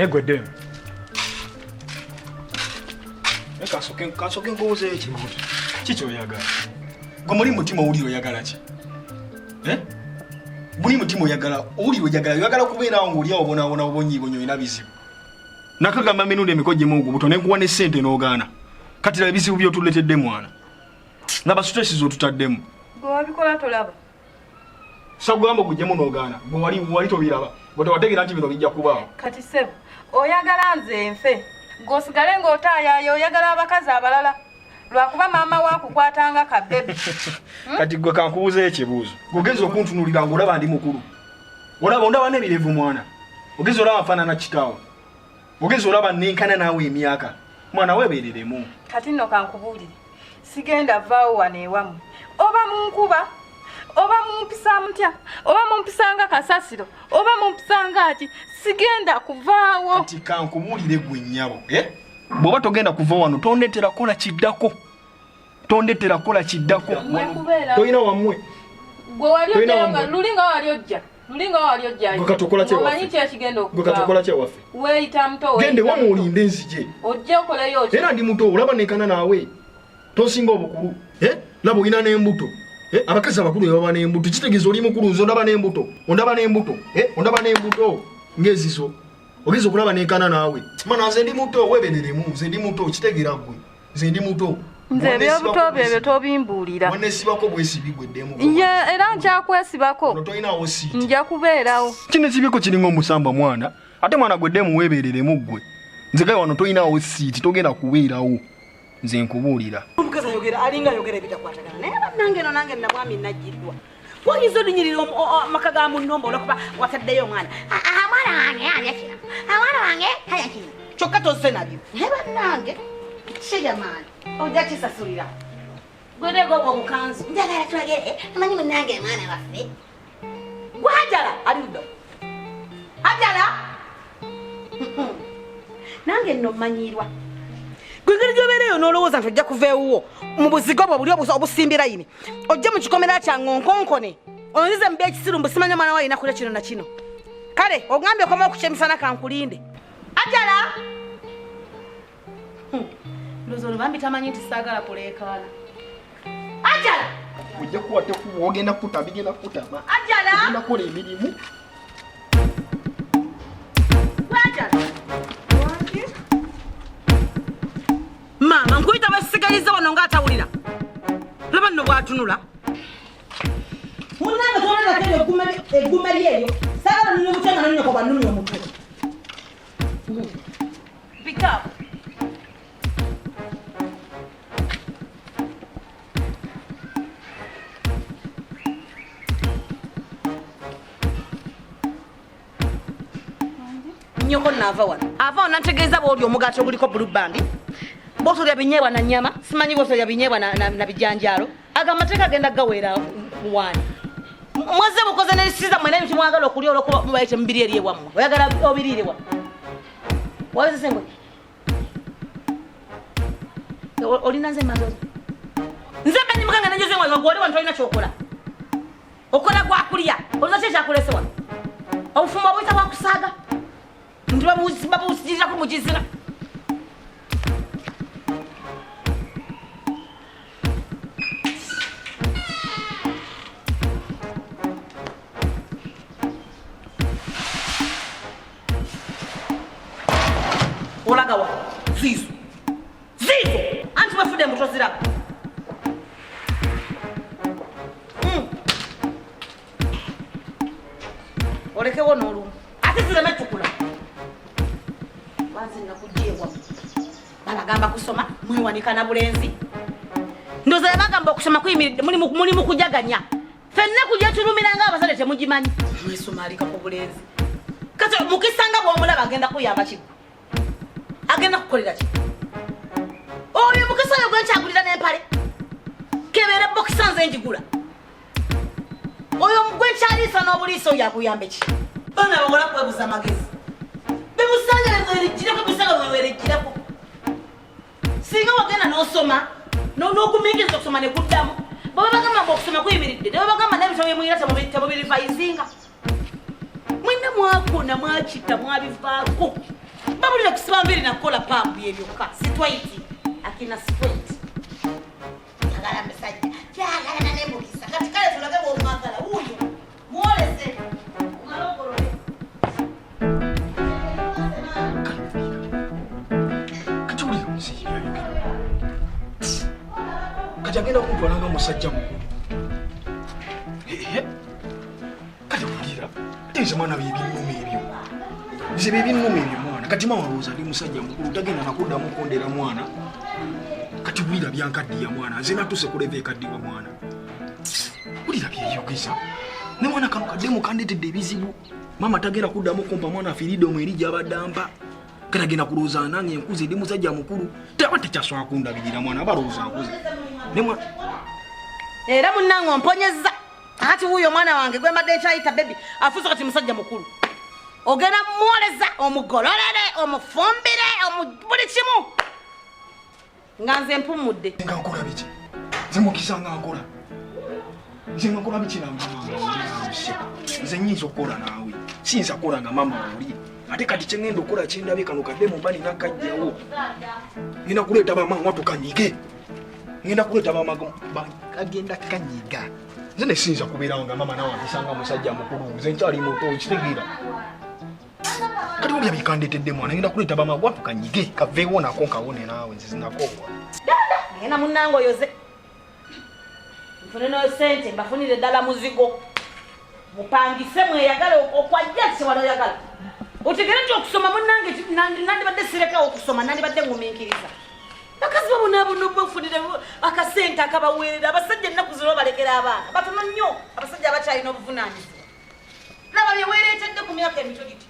Naye gwe demu. Naye kansoke nkubuuzeeyo ekibuuzo. Ki ky'oyagala? Gwe muli mutima owulira oyagala ki? Eh? Muli mutima oyagala owulira oyagala oyagala kubeerawo ng'oli awo obonaabona obonyiibonyi olina bizibu. Nakagamba mirundi emiko gimu ogubuto ne nkuwa ne ssente n'ogaana. Kati laba ebizibu by'otuletedde mwana. Laba stress z'otutaddemu. Gwe wabikola tolaba. Sagamba ogujjemu n'ogaana. Gwe wali wali tobiraba. Gwe tewategeera nti bino bijja kubaawo. Kati ssebo oyagala nze nfe gwe osigale ng'otaayaaya oyagala abakazi abalala lwakuba maama wo akukwatanga ka bebi. Hmm? Kati gwe kankubuuzeyo ekibuuzo. Gwe ogenza okuntunuulira ng'olaba ndi mukulu. Olaba ondaba n'ebirevu mwana. Ogenza olaba nfaanana kitaawo. Ogenza olaba nenkana naawe emyaka. Mwana weebereremu. Kati nno kankubuulire. Sigenda vaawo wano ewammwe. Oba munkuba, oba mumpisa mutya, oba mumpisa nga kasasiro, oba mumpisa nga ki, sigenda kuvaawo. Kati kankubuulire gwe nnyabo, eh? Bw'oba togenda kuva wano tondeetera kukola kiddako. Tondeetera kukola kiddako. Tolina wammwe. Gwe wali ojjayo nga luli nga wali ojja. Luli nga wali ojjayo. Gwe kati okola ki ewaffe? Omanyi ki ekigenda Gwe kati okuvaawo? okola ki ewaffe? Weeyita muto, Genda weeyita ewammwe muto. olinde nzije. Ojje okoleyo ki? Era ndi muto olaba nenkana naawe. Tosinga obukulu. Eh? Laba olina n'embuto. Eh? Abakazi abakulu be baba n'embuto. Kitegeeza oli mukulu nze ondaba n'embuto. Ondaba n'embuto. Eh? Ondaba n'embuto ng'ezizo. Ogenza okulaba nenkana naawe. Mana nze ndi muto weebereremu. Nze ndi muto kitegeera ggwe. Nze ndi muto. Nze ebyobuto byo ebyo tobimbuulira. Wanneesibako bwesibi gwe ddemu. Ye era nkyakwesibako. Ono tolinawo siiti. Nja kubeerawo. Kino ekibiko kiringa omusamba mwana. Ate mwana gwe ddemu weebereremu ggwe. Nze kale wano tolinawo siiti togenda kubeerawo. Nze nkubuulira. Omukazi ayogera alinga ayogera ebitakwatagana naye bannange eno nange nabwami najjiddwa. Oyinza olunyirira amaka ga munno mbu olwokuba wataddeyo omwana. Omwana wange alya kino, omwana wange alya kino. Kyokka tozze nabyo. Naye bannange kijamaani ojja kisasulira. Gwe ogwo obukanzu. Njagala twogere amanyi munnange omwana waffe. Gwe Hajara ali ludda. Hajara! Nange nno mmanyiirwa. Gwe engeri gy'obeera eyo n'olowooza nti ojja kuva ewuwo mu buzigo bwo buli obusimbye layini. Ojje mu kikomera kyange onkonkone. Onzize mu by'ekisiru mbu simanyi omwana wo alina kulya kino na kino. Kale ogambye okoma okukya emisana kankulinde. Hajara! Ndowooza ono bambi tamanyi nti saagala kuleekaana. Hajara! Ojja kukwata ekkubo ogenda kukutama, bigenda kukutama. Hajara! Ogenda kukola emirimu. Hajara! Maama nkuyita bwesigaliza wano ng'atawulira. Laba nno bw'atunula. Munnange tolabako eggume ly'eryo. Saagala nnumye mutwe nga nonnyoko bw'annumya omutwe. Pick up. Nnyoko nno ava wano. Ava wano n'antegeeza bw'olya omugaati oguliko blue band, bw'otolya binyeebwa na nnyama, simanyi bw'otolya binyeebwa na bijanjaalo. Ago amateeka agenda gaweera waani. Mwazze mukoze n'ensi zammwe n'ebintu mwagala okulya olw'okuba mubaye temubiri eri ewammwe. Oyagala obiriire wa? Wabizise ngwe? Olina nze mazozi? Nze mbanyi mukanga nenjoze ngwe gwe oli wano tolina ky'okola. Okola gwa kulya. Olina ki ekyakuleese wano? Obufumbo obuyita bwa kusaaga. Nti babusirirako mu kizira. Olaga wa? Ziizo. Ziizo! Anti wefudde mbu toziraba. Olekewo n'olumu. Ate zireme tukula. Wanze nakujja ewammwe. Babagamba kusoma, mwewanika na bulenzi. Ndowooza yabagamba okusoma kuyimiridde, muli mu kujaganya. Ffenna kujja tulumira ng'abazadde temugimanyi. Mwesumaalika ku bulenzi. Kati mukisa nga bw'omulaba agenda kuyamba ki? Agenda kukolera ki? Oyo mukisa oyo gwe nkyagulira n'empale. Kebeere bokisa nze njigula. Oyo gwe nkyaliisa n'obuliisa oyo akuyambe ki? Baana bawala kwebuza amagezi. Bimusanga weweregireko, bimusanga weweregireko. Singa wagenda n'osoma, n'ogumiikiriza okusoma ne kuddamu. Bwe babagamba mbu okusoma kuyimiridde, ne babagamba n'ebitabo bye mulina temubirivayizinga. Mwenna mwakona, mwakita, mwabivaako. Babulira kusiba nviiri nakukola pampu yebyokka. Sitwaiti akina sweat. Njagala musajja, njagala ne mukisa. Kati kale tulage bw'omwagala wuuyo. Mwolese. Omala ogolole. Kati wulira omusajja byayogera. Kati agenda kuntwala nga musajja mukulu. Ehe. Kati wulira, ate nze mwana byebinnuma ebyo. Nze byebinnuma ebyo mwana. Kati maama alowooza ndi musajja mukulu, tagenda nakuddamu kundera mwana. Kati wulira byankaddiya mwana. Nze natuuse ku level ekaddiwa mwana. Wulira byeyogeza. Ne mwana kano kaddemu kandeetedde ebizibu. Maama tagenda kuddamu kumpa mwana freedom eri gy'abadde ampa. Kati agenda kulowooza nange nkuze, ndi musajja mukulu. Taba tekyasobola kundabirira mwana, aba alowooza nkuze. Ne mwana Era munnange omponyezza. Kati wuuyo omwana wange gwe mbadde nkyayita baby afuuse kati musajja mukulu. Ogenda mwoleza, omugololere, omufumbire, buli kimu. Nga nze mpumudde. Nga nkola biki? Nze Mukisa nga nkola. Nze nga nkola biki nange mama? Nze nnyinza okukola naawe. Siyinza kukola nga maama oli. Ate kati kye ŋŋenda okukola kye ndabye kano kadde mu mba nina kajjawo. Ngenda kuleeta bamaama tukanyige. Ngenda kuleeta bamaama kagenda kanyiga. Nze ne siyinza kubeerawo nga maama naawe ampisa musajja mukulu. Nze nkyali muto, okitegeera. Kati wulira bikandeetedde mwana, ngenda kuleeta bamaama tukanyige. Kaveewo nako nkawone naawe, nze zinakoowa. Genda munnange oyoze. Nfune no sente mbafunire ddala muzigo. Mupangise mweyagala okwajja kyewali oyagala. Otegere nti okusoma munnange nandibadde sirekawo okusoma, nandibadde ngumiikiriza. Bakazi babonaabona obubafunire akasente akabaweerera. Abasajja ennaku zino babalekera abaana batono nnyo, abasajja abakyalina obuvunaanyizibwa. Laba bye weereetedde ku myaka emito giti.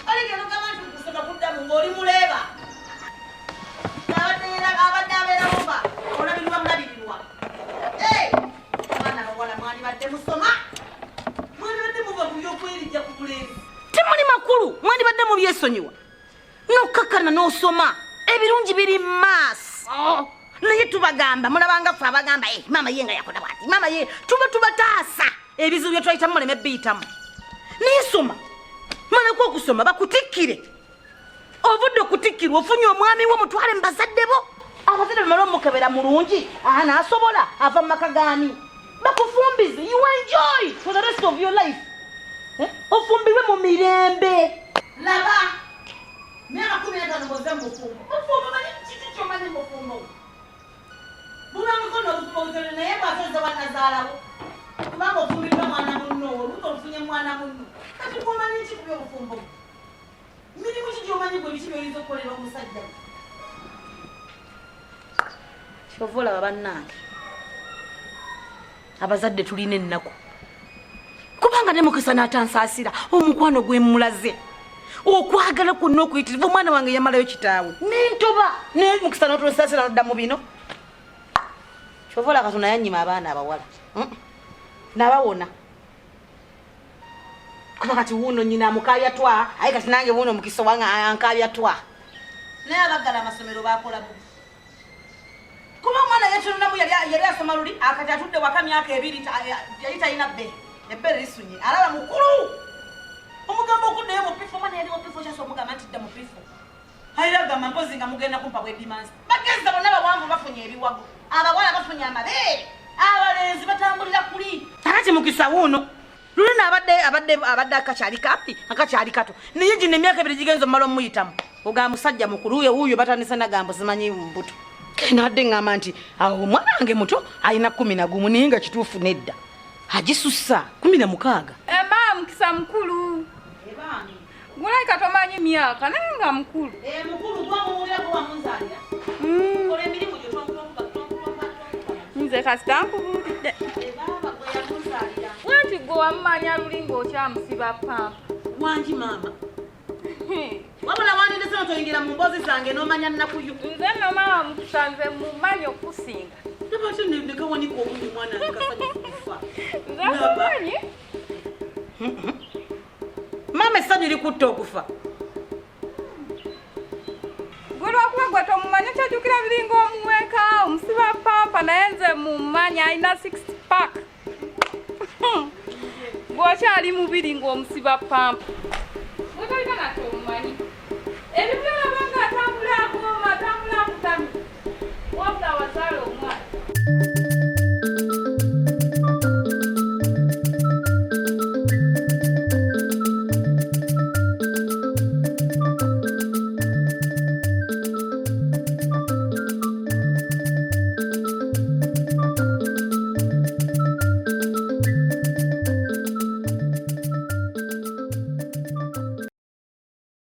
Oligenda ogamba nti okusoma kuddamu ng'oli muleeba. Abadde abeera muba olabirirwa mulabirirwa. Abaana abawala mwandibadde musoma, mwandibadde muva ku byokwerijja ku bulenzi. Temuli makulu, mwandibadde mubyesonyiwa n'okkakkana n'osoma. Ebirungi biri maaso. Naye tubagamba, mulabanga ffe abagamba, maama ye nga yakola bw'ati, maama ye, tuba tubataasa ebizibu bye twayitamu muleme biyitamu. Naye soma, malako okusoma bakutikkire. Ovudde okutikkirwa ofunye omwami wo, mutwale mu bazadde bo. Abazadde bamale omukebera mulungi, n'asobola ava mu maka gaani, bakufumbize, you enjoy for the rest of your life. Ofumbirwe mu mirembe. Laba myaka 15 ngoze mu bufumbo. Bufumbo manyi kiki ky'omanyi mu bufumbo? Bubangako n'obufumbo butono, naye bw'asoze wannazaalawo. Kubanga ofumbiddwa mwana munno, olubuto olufunye mwana munno. Kati gw'omanyi ki ku by'obufumbo? Mirimu ki gy'omanyi gwe, biki by'oyinza okukolera omusajja? Kyova olaba bannange abazadde tulina ennaku, kubanga ne Mukisa n'atansaasira omukwano gwe mmulaze, okwagala kwonna okuyitirivu. Omwana wange yamalayo kitaawe nentoba, naye Mukisa n'otonsaasira n'odda mu bino. Kyova olaba Katonda yannyima abaana abawala, nabawona, kuba kati wuuno nnyina amukaabya twa, aye kati nange wuuno Mukisa wange ankaabya twa. Naye abaggala amasomero bakola bubi, kuba omwana yetununamu yali asoma luli, akati atudde waka myaka 2, yali talina bbere, ebbere lisunye, alaba mukulu. Omugamba okuddayo mu P4, omwana yali wa P4, kyasa omugamba nti dda mu P4, ayira agamba mpozi nga mugenda kumpa bwedimansi. Bagezi bonna bawanvu bafunye ebiwago, abawala bafunye amabeere, abalenzi batambulira kuli. Kakati Mukisa wuuno luli abadde akakyali kapi, akakyali kato, naye gino emyaka 2 gigenza omumala omuyitamu oga musajja mukulu. Wuuyo wuuyo batandise nagambo simanyi mbuto. Nabadde ŋŋamba nti awo omwana wange muto alina 11, naye nga kituufu nedda, agisussa 16. Ema Mukisa mukulu. Gulabika tomanyi myaka, naye nga mukulu. Mukulu gwamuwulirako wamunzaalira. Kola emirimu gyo, tonkuba. Nze kasita nkubuulidde. Baaba gwe yamunzaalira. Bwenti gwe wamumanya luli ng'okyamusiba pampa. Wangi maama, wabula wandindese notoyingira mu mboozi zange n'omanya nnakuyo. Nze nno maama Mukisa, nze mumanyi okusinga. Nabate ndekawanika obungi, mwana kasanyufu kufa. Nze mumanyi. Maama, essanyu likutta okufa. Gwe lwakuba gwe tomumanyi, okyajjukira biringa omuweka omusiba pampa, naye nze mumanyi, alina 6 pack. Gwe okyali mubiri ng'omusiba pampa. Gwe tolina. nga tomumanyi. Ebibyo olaba nga atambula agooma, atambula akutami. Wabula wazaala